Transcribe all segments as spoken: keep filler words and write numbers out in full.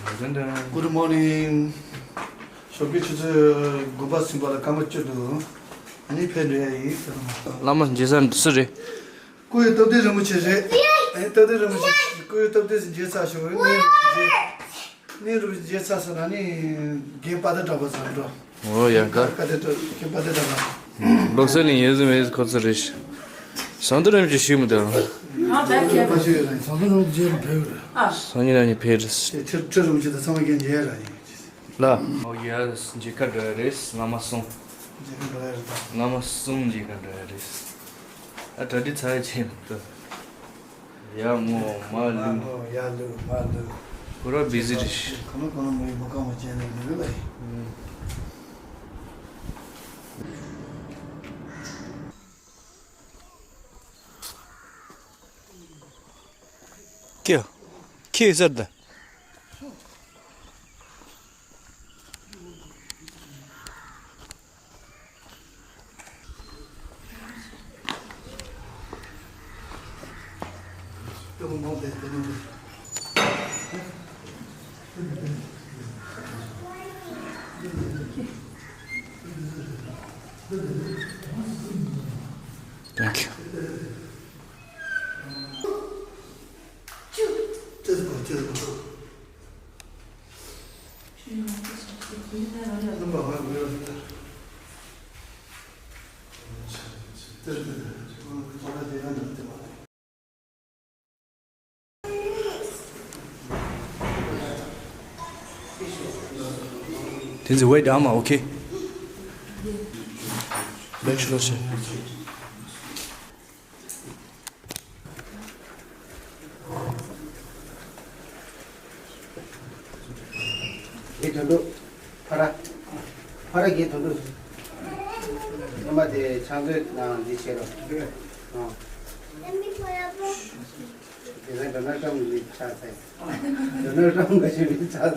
Good morning. ཞོགས་ཀའི་ཆུ་ཚོད་དགུ་པ་ཟིན་པ་ལ་སྐར་མ་བཅུ་འདུག་ཨ་ནི་ཕེབས་འགྲོ་ཡ་ཡིན། བླ་མ་མཇལ་ས་འདི་སུ་རེད། སྐུ་ཡི་སྟོབས་ལྡན་རིན་པོ་ཆེ་རེད། ཨ་ནི་སྟོབས་ལྡན་རིན་པོ་ཆེ། སྐུ་ཡི་སྟོབས་ལྡན་ཟེར་མཇལ་ཚར་ཞོག་གནས་རིན་པོ་ཆེ། གནས་རིན་པོ་ཆེ་མཇལ་ཚར་སོང་ན་ནི་རྒན་པ་ཏ་གྲགས་པ་ཚོ་འགྲོ། ཨོ་ཡ་ག་ཀ་ཏེ་ཏོ་ཁྱེད་པ་ཏེ་ཏོ་ལ། ལོ་སེ་ནི་ཡེ་ཟི་མེ་ཟི་ཁོ་ཚོ་རེད། ཟངས་དུ་རིན་པོ་ཆེ་ཞིག་མི་འདུག་ཨ་ད་ཁྱེད་པ་ཞིག་ཡོད་རེད། ཟངས་དུ་རིན་པོ་ཆེ་ཕེབས་རེད། ཨ་སང་ཉིན་རང་ཉིད་ཕེབས་རེད། དེ་ཁྲི་ཁྲི་རིན་པོ་ཆེ་དང་ཚང་མ་རྒན་ཡས་ར་ཡིན། ལ། ཨོ་ཡ་མཇལ་ཁ་འགྲོ་ཡ་རེད། བླ་མ་གསུམ། མཇལ་ཁ་འགྲོ་ཡ་རེད་ད། བླ་མ་གསུམ་མཇལ་ཁ་འགྲོ་ཡ་རེད། ཨ་གྲ་སྒྲིག་ཚར་ཡ་ཆེ་མི་འདུག་ཡར་ངོ་མར་ལུས། ཡར་ལུས་མར་ལུས། ཁོ་རང་བི་ཟི་རེད། གང་ལ་གང་ལ་མི་ཡི་མི་རྐང་མ་ཅན་ནས་མི་ལུས་པ་ཡིན། ཀྱེ། ཁྱེད་ཟེར་ད། Thank you. Tenzin, wait, Ama, okay? Back slow, sir. དེ་དོན་གྲུབ། ཕ་ར། ཕ་ར་གི་དོན་གྲུབ། སྔོན་མ་དེ་ཕྱག་མཛོད་ནང་འདི་བྱེད་རོགས། ཨོ། དེ་ནས་ཌོ་ནལ་ཊམ་གི་ཕྱག་འཚལ། ཌོ་ནལ་ཊམ་གི་ཕྱག་འཚལ།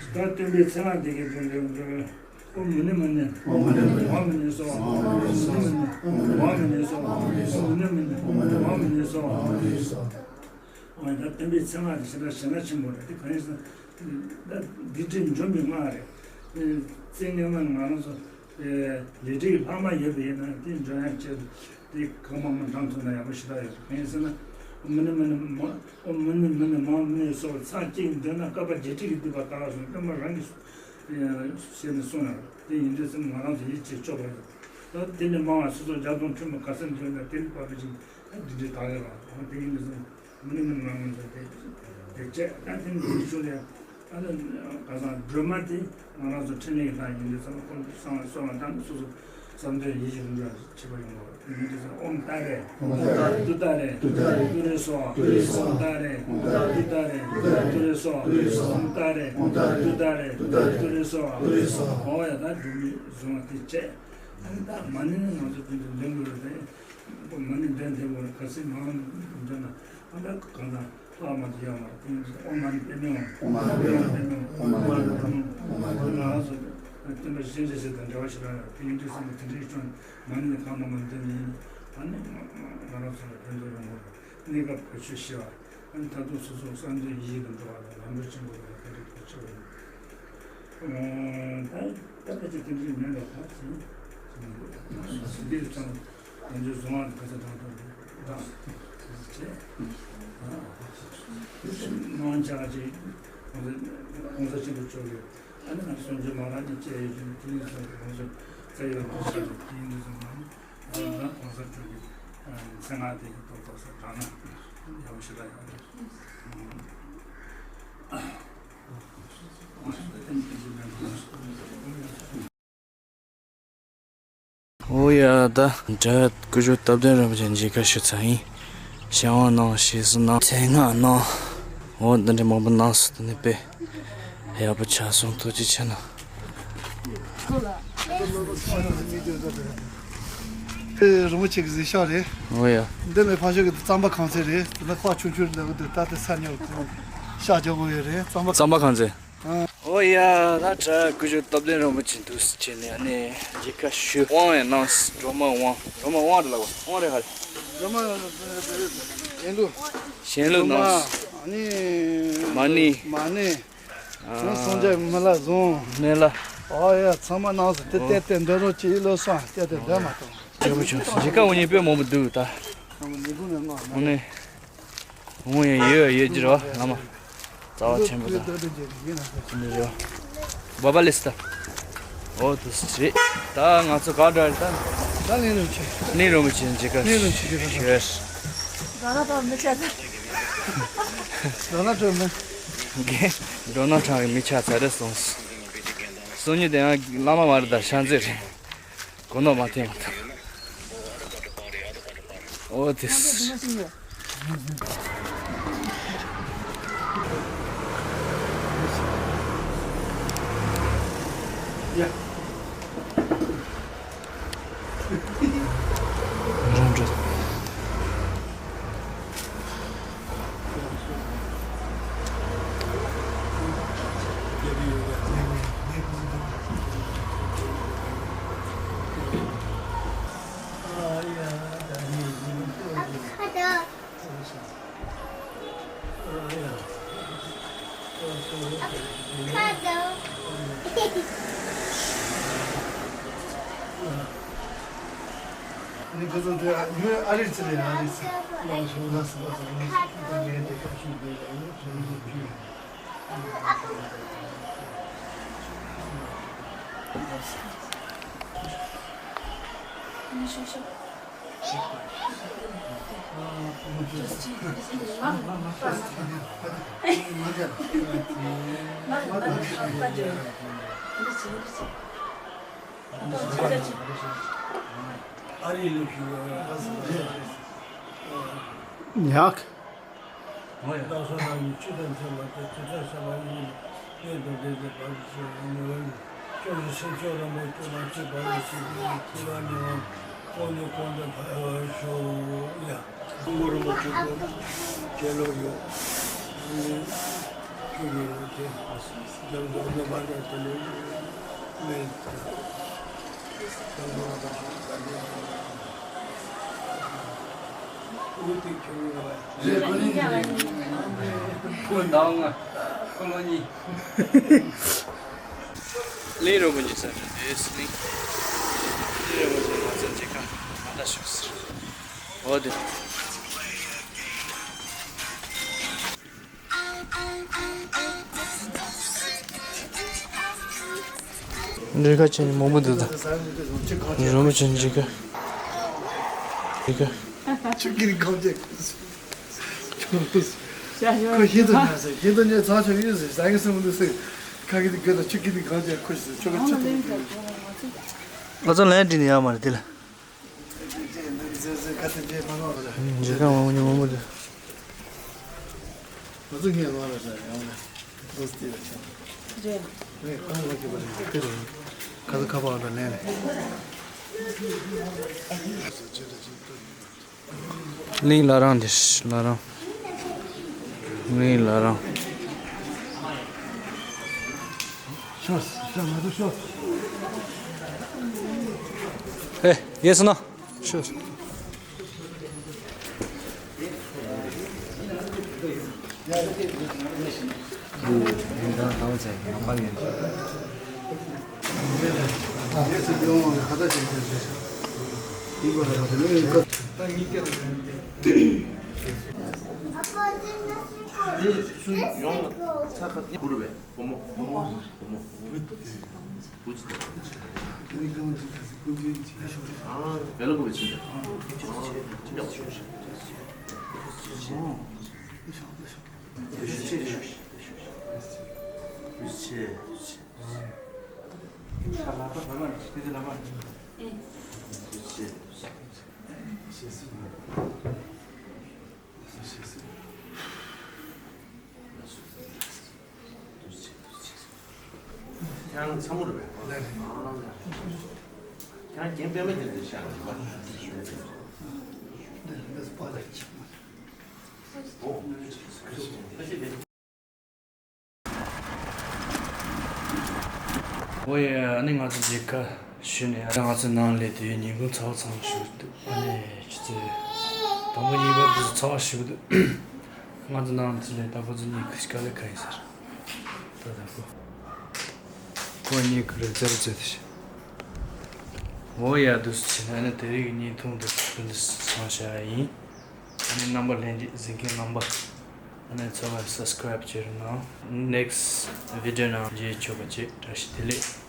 ད་སྟོན་པའི་ཚེ་ལ་འདི་གའི་དོན་དེ། ཨོཾ་མུ་ནེ་མུ་ནེ། ཨོཾ་མུ་ནེ་མུ་ནེ། ཨོཾ་མུ་ནེ་མུ་ནེ་སྭཱ་ཧཱ། ཨོཾ་མུ་ནེ་མུ་ནེ། ཨོཾ་མུ་ནེ་མུ་ནེ། ཨོཾ་མུ་ནེ་མུ་ནེ། ཨོཾ་མུ་ནེ་མུ་ནེ། ཨོཾ་མུ་ནེ་སྭཱ་ཧཱ། ཨོཾ་མུ་ནེ་སྭཱ་ཧཱ། ཨོ་ཡ། ད་སྟོན་པའི་མཚན་སྔགས་དེ་ཞེ་དྲག་ཞེ་དྲག་ཆེན་པོ་རེད། དེ་གང་ཡིན་ཟེར་ན། ད་འདི་འདྲའི་འཇོམས་པའི་སྔགས་རེད། རྩེ་ལྔ་མ་ང་རང་ཚོ་ལས་འབྲས་ཀྱི་ལྷག་མ་ཡོད་པ་ཡིན་ན་དེ་འཇོམས་ཡག་ཆེད་དུ་དེ་གང་མང་མང་བགྲང་ཐུབ་ན་ཡག་པོ་ཞེ་དྲག་ཡོད་རེད། གང་ཡིན་ཟེར་ན། ཨོཾ་མུ་ནེ་མུ་ནེ་མ། ཨོཾ་མུ་ནེ་མུ་ནེ་མ་མུ་ནེ་སྭཱ་ཧཱ། ཚར་གཅིག་འདོན་ན་བསྐལ་པ་བརྒྱད་ཁྲི་གི་སྡིག་པ་དག་སོང་། སྟོན་པ་རང་གིས་ཞལ་ནས་གསུངས་ཡོད་རེད། དེ་ཡིན་དུས་ཙམ་ང་རང་ཚོ་ཡིད་ཆེས་ཆོག་པ་རེད། ད་དེ་ལས་མང་བ་སོ་སོ་ལྗགས་རྩོམ་ཕྲ་མོ་ག་ཚོད་འདོན་ན་དེ་ལས་བབས་པ་ཅིག་འདི་འདྲའི་དག་ཡོད་རེད། དེ་ཡིན་དུས་ཙམ་མུ་ནེ་མུ་ནེ་མ་མུ་ནེ་སྭཱ་ཧཱ་དེ་དེ་བྱས། ད་དེ་ནི་དེ་ཆོག་ལས། ཨ་ནི་ཁ་སང་སྒྲོལ་མ་དེ་ང་རང་ཚོ་འཕྲིན་ལས་ཀྱི་ལྷ་ཡིན་དུས་ཙམ་ཁོང་གསང་བ་གསོལ་བ་བཏང་། སོ་སོ་བསམ་དོན་ཡིད་བཞིན་འགྲུབ་པ་བྱེད་པ་ཡོང་བ་ཡིན་དུས་ཙམ། ཨོཾ་ཏཱ་རེ། ཏུཏྟཱ་རེ། ཏུ་རེ་སྭཱ་ཧཱ། ཏུ་རེ་སྭཱ་ཧཱ། ཏུ་རེ་སྭཱ་ཧཱ། ཏུ་རེ་སྭཱ་ཧཱ། ཏུ་རེ་སྭཱ་ཧཱ། ཨོཾ་ཏཱ་རེ། ཏུཏྟཱ་རེ། ཏུ་རེ་སྭཱ་ཧཱ། ཏུ་རེ་སྭཱ་ཧཱ། ཨོ་ཡ། ད་སྒྲོལ་མའི་གཟུངས་སྔགས་དེ་བྱས། ཨ་ནི་ད་མ་ཎི་ནི་ང་ཚོ་དེ་འདྲ་འདོན་དགོས་རེད། མ་ཎི་འདོན་དེ་བོ་ག་ཚོད་མང་འདོན་ན། ཨ་ད་གང་ལྟར་ལྷག་མ་དེ་ཡོད་མ་རེད། དེ་ཨོཾ་མ་ཎི་པདྨེ་ཧཱུྃ། ཨོཾ་མ་ཎི་པདྨེ་ཧཱུྃ། ཨོཾ་མ་ཎི་པདྨེ་ཧཱུྃ། ཨོཾ་མ་ཎི་པདྨེ་ཧཱུྃ། ང་རང་ཚོ་ སྟོན་པ་གཞན་ཞིག་དང་འབྲེལ་བ་ཞིག་རག་ཡོད་པ་ཡིན་དུས་ཙམ་པ་དེ་འདྲའི་སྐྱོན་མ་ནི་གང་དང་མ་འདི་ནི་ཨ་ནི་ང་རང་ཚོ་ལ་ཕན་ཐོགས་ཡོང་དགོས་པ། གནས་སྐབས་བོད་ཆོས་ཞི་བ། ཨ་ནི་ད་དུང་སོ་སོ་བསམ་དོན་ཡིད་ཀྱི་འགྲོ་བ་ལ་ལམ་འགྲོ་ཆེན་པོ་ལ་ཕན་ཐོགས་ཆེ་བ་ཡིན། ད་ད་ཕལ་ཆེར་དེ་འདྲའི་མེད་ལ་ད་ཟིན་ཟིན་འདིར་ཚང་ང་ཚོའི་གཟུངས་སྔགས་ནི་ག་ཚོད་བགྲང་ཐུབ་རེད་བགྲང་ཟེར་བྱས། ཨ་ནི་ང་ཚོ་གསུང་ཆོས་མ་རང་ནས་བཅས་ཡོད་དེ་དེ་འདྲའི་བཟུང་ང་ཚོ་རྩ་ཡོད་དུ་ཞིག་དེ་འདྲའི་བཟུང་ང་ང་གོང་ས་མཆོག་གི་མཚན་སྔགས་དེ་ཏོག་ཏོག་ཙམ་བགྲང་ན་ཡག་པོ་ཞེ་དྲག་ཡོད་རེད། འོ་ཡ། ད་འདྲ་སྐུ་ཞབས་སྟོབས་ལྡན་རིན་པོ་ཆེ་མཇལ་ཁ་ཞུ་ཚར་ཡིན། བྱ་བ་གནང་ཞེས་སུ་གནང་མཚན་སྔགས་གནང་། འོ་འདི་འདྲ་མང་པོ་གནང་སོང་། དེ་ནས་དཔེ་ཡག་པོ་ཆགས་སོང་། ཐུགས་རྗེ་ཆེ་གནང་། ཨེ་རིན་པོ་ཆེ་གི་གཟིགས་ཤག་རེད། འོ་ཡ། འདི་ནི་ཕ་ཤོད་ཀྱི་རྩམ་པ་ཁང་ཚན་རེད། དེ་ནི་ཁོག་ཆུང་ཆུང་ལ་གི་འདུག་ད་དེ་ས་ཉོ་གི་ཤ་རྒྱག་གི་ཡོད་རེད། རྩམ་པ། རྩམ་པ་ཁང་ཚན། ཨོ་ཡ། ད་ད་སྐུ་ཞབས་སྟོབས་ལྡན་རིན་པོ་ཆེ་འདུག་སེ་བྱས་ནས་ཨ་ནི་མཇལ་ཁ་ཞུ། དབང་ཡང་གནང་། སྒྲོལ་མ་དབང་། སྒྲོལ་མ་དབང་རེད་ལབ་དགོས། དབང་རེད་ག་རེད། སྒྲོལ་མ་གཞན་ལུགས། གཞན་ལུགས་གནང་། སྒྲོལ་མ་ཨ་ནི་མ་ཎི། མ་ཎི། ཨ། བྱང་སངས་རྒྱས་མི་ལ་བཟུང་། མི་ལ། ཨོ་ཡ། ཚང་མ་གནང་སོང་། དེ་ཨོ། བལྟས་ཏེ་འདོན་རོགས་གྱིས། ལོ་སོང་བལྟས་ཏེ་འདོན་མ་གཏོང་། ཡག་པོ་བྱུང་སོང་། མཇལ་ཁ་འོ་ཉི་དཔེ་མང་པོ་འདུག་ད། ཚང་མ་ནི་གུང་ནས་གནང་། ཨ་ནི། ཧོང་ཡང་ཡོད་ཡོད་ཀྱི་རེད་བ་བླ་མ། རྩ་བ་ཆེན་པོ་དང་། ཅི་ནས་ཡོད། བ་བ་ལེ་སི་ད། འོ་དུ་རེད། ད་ང་ཚོ་ག་འདྲ་རེད་ད། ད་གླིང་རིན་པོ་ཆེ། གླིང་རིན་པོ་ཆེ་མཇལ་ཁ། གླིང་རིན་པོ་ཆེ་མཇལ་ཁ་ཞུ། འགྲོ་ན་ཐང་མི་ཆགས་ཚར། འགྲོ་ན་ཐང་གི་མི་ཆགས་ཚར་རེད་གསུངས། གསུང་ཉིན་དེ་ཡང་བླ་མ་མ་རེད་ད། ཤང་ཚེ་རེད། གོ་ནོར་མ་འཐེན་ཡོང་ཐུབ། ཨོ་དེ། རང་འགྲོ། ཁ་དོག་ནི་ཁ་སང་དེ་ཡུལ་ཨ་རིར་ཚེ་ལས་ཨ་རིར་ཚེ་ལ་སོང་ལ་སོང་ལ་སོང་ལ་སོང་ལ་སོང་ལ་སོང་ལ་སོང་ལ་སོང་ལ་སོང་ལ། ཉག་བདག་སོགས་རྣམས་ཀྱི་ཆོས་དང་མཚན་མ་སྟེ། དྲི་བྲལ་ཤར་བ་ཡིན། གཡོན་དུ་བསྡད་དེ་བར་དུ་གཤེགས་པའི་ངོ་བོ་ཉིད། ཕྱོགས་བཅུའི་སེམས་མཆོག་རིན་པོ་ཆེ་དང་བཅས་པ་ལ་ཞིག་པའི་ཚེ་དང་ཉེ་བར་གོང་ནས་གོང་དུ་འཕེལ་བར་ཤོག། ཡ། མགོན་པོ་རིན་པོ་ཆེ་སྐུ་གྱེན་ལོག་ཡོད། ཁྱོད་ཀྱི་ལུགས་ཀྱི་རྒྱབ་འཛུགས་ནས་མ་འདྲ་དེ་ལས་མེད། གླིང་རིན་པོ་ཆེ་ས་རེད་དེ། གླིང་རིན་པོ་ཆེ་ང་ཚོ་མཇལ་ཁ་མ་ལྟ་ཞུ་ཟེར། འོ་དེ། འདྲེ་ཁ་ཆེན་མོ་མོ་འདུག་ད། རོ་མོ་ཆེན་འཇིགས་ཁ། འཇིགས་ཁ། ཆུ་ཀིར་གང་བྱེད། ཁོ་ཤིན་ཏུ་ཉར་ཟེར། ཤིན་ཏུ་ཉར་ཚ་ཆུ་ཡོད་ཟེར། ཟ་གི་སེམས་འདུག་ཟེར། ཁ་གི་དགོད་ལ་ཆུ་ཀིར་གང་བྱེད་ཁོ་ཟེར། ཆུ་ཀ་ཆུ་ཏུ། ང་ཚོ་ལན་འདྲི་ནི་ཡག་མ་རེད་དེ་ལ། འཇིགས་སྐར་མང་པོ་ཉུང་མང་པོ་འདུག་ང་ཚོ་ངས་ལོ་ལ་ཟ་ཡང་ལ་ལོ་སྟེ་ལ་ཆ་རེད། ཁ་ཁ་པ་ལ་ལན་ལ་ཁ་ཁ་པ་ལ་ལན་ལ། གླིང་བླ་རང་འདིར་བླ་རང་། གླིང་བླ་རང་། ཤོག་ཤོག་ང་ཚོ་ཤོག Hey, yes, no? Sure. ཁྱེད་རང་ཚ་མོ་རེད་པས། ཁྱེད་རང་རྒན་པད་མ་དེ་འདྲ་ཤག་རེད་པ། ཨོ་ཡ། ཨ་ནི་ང་ཚོ་མཇལ་ཁ་ཞུས་ནས། ཨ་ནི་ང་ཚོ་ནང་སླེབས་དུས་ཉིན་གུང་ཚ་བ་ཚ་པོ་ཞིག་འདུག་ཨ་ནི་ཆུ་ཚོད་དང་པོ་གཉིས་པ་འདི་ཚོ་ཚ་བ་ཞིག་འདུག་ང་ཚོ་ནང་དུ་སླེབས་ད་ཁོ་ཚོ་གཉིས་ཀྱིས་དཀའ་ལས་ཁག་ཡིན་ཟེར། ད་ད་ཁོ་ཁོ་གཉིས་ཀྱིས་རེ་ཙེ་རེ་ཙེ་དེ་བྱས། ཨོ་ཡ། འདུག་སེ་བྱས་ནས་ཨ་ནི་དེ་རིང་གི་བརྙན་ཐུང་འདི་འདི་འདི་ཚང་བཞག་ཡིན། ཨ་ནི་རྣམ་པ་ལྷན་རྒྱས་གཟིགས་མཁན་རྣམ་པ། ཨ་ནི་ཚང་མས་སབ་སི་ཀ་རེབ་བྱེད་རོགས་གནང་། ནེག་སི་ཊི་བི་ཌི་ཡོ་ནང་མཇལ་ཆོག་པ་བྱེད། བཀྲ་ཤིས་བདེ་ལེགས།